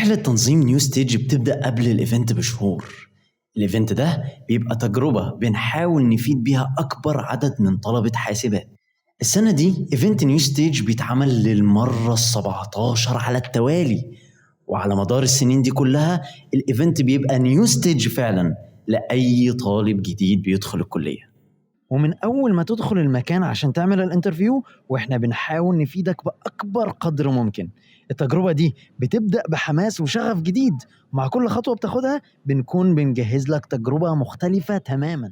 رحلة تنظيم New Stage بتبدأ قبل ال event بشهور. ال event ده بيبقى تجربة بنحاول نفيد بيها أكبر عدد من طلبة حاسبات. السنة دي event New Stage بيتعمل للمرة 17 على التوالي، وعلى مدار السنين دي كلها ال event بيبقى new stage فعلا لأي طالب جديد بيدخل الكلية. ومن أول ما تدخل المكان عشان تعمل ال interview وإحنا بنحاول نفيدك بأكبر قدر ممكن. التجربة دي بتبدأ بحماس وشغف جديد، ومع كل خطوة بتاخدها بنكون بنجهز لك تجربة مختلفة تماما.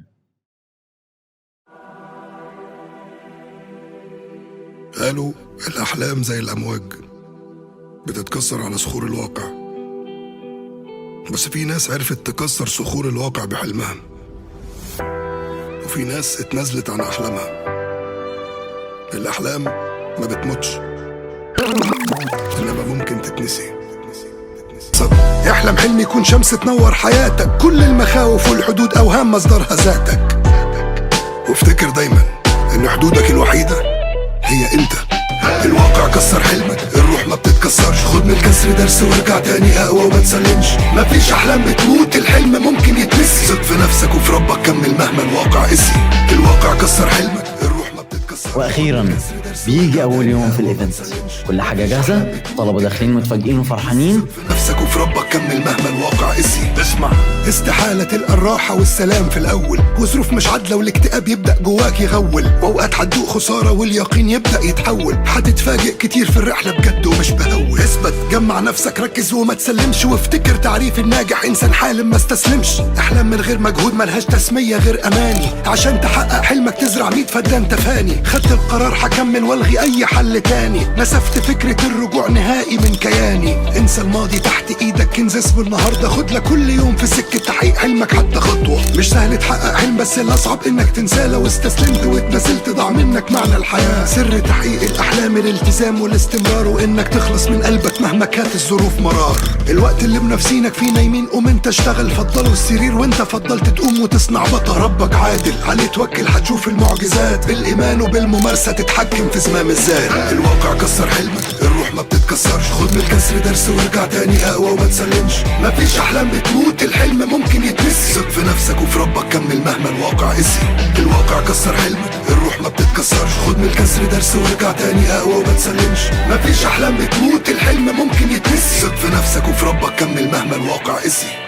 قالوا الأحلام زي الأمواج بتتكسر على صخور الواقع، بس في ناس عرفت تكسر صخور الواقع بحلمها، وفي ناس اتنازلت عن أحلامها. الأحلام ما بتموتش، إنما ممكن تتنسي. احلم حلم يكون شمس تنور حياتك، كل المخاوف والحدود أوهام مصدرها ذاتك. وافتكر دايما إن حدودك الوحيدة هي انت. الواقع كسر حلمك، الروح ما بتتكسرش. خد من الكسر درس وارجع تاني اقوى وما تسلمش. مفيش احلام بتموت، الحلم ممكن يتنسي. ثق في نفسك وفي ربك، كمل مهما الواقع قسي. الواقع كسر حلمك، الروح ما بتتكسرش. واخيرا بيجي اول يوم في ال event، كل حاجة جاهزة، الطلبة داخلين متفاجئين وفرحانين. في نفسك وفي ربك، كمل مهما الواقع قسي. اسمع، استحالة تلقى الراحة والسلام في الأول، وظروف مش عادلة والاكتئاب يبدأ جواك يغول، وأوقات هتدوق خسارة واليقين يبدأ يتحول. هتتفاجئ كتير في الرحلة بجد ومش بهول. اثبت، جمع نفسك، ركز وما تسلمش، وافتكر تعريف الناجح إنسان حالم ما استسلمش. أحلام من غير مجهود ملهاش تسمية غير أماني. عشان تحقق حلمك تزرع 100 فدان تفاني. خدت القرار هكمل والغي أي حل تاني. نسفت فكرة الرجوع نهائي من كياني. انسى الماضي، تحت ايدك كنز اسمه النهارده. خد لك كل يوم في سكة تحقيق حلمك حتى خطوة. مش سهل تحقق حلم، بس الأصعب إنك تنساه. لو استسلمت واتنزلت ضاع منك معنى الحياة. سر تحقيق الأحلام الالتزام والاستمرار، وإنك تخلص من قلبك مهما كانت الظروف مرار. الوقت اللي بنفسينك فيه نايمين قوم انت اشتغل. فضلوا السرير وانت فضلت تقوم وتصنع بطل. ربك عادل عليه توكل، هتشوف المعجزات. بالإيمان وبالممارسة تتحكم في زمام الذات. الواقع كسر حلمك، الروح ما بتتكسرش. خد من الكسر درس وارجع تاني اقوى وما تسلمش. مفيش احلام بتموت، الحلم ممكن يتنسي. ثق في نفسك وفي ربك، كمل مهما الواقع قسي. الواقع كسر حلمك، الروح ما بتتكسرش. خد من الكسر درس وارجع تاني اقوى وما تسلمش. مفيش احلام بتموت، الحلم ممكن يتنسي. ثق في نفسك وفي ربك، كمل مهما الواقع قسي.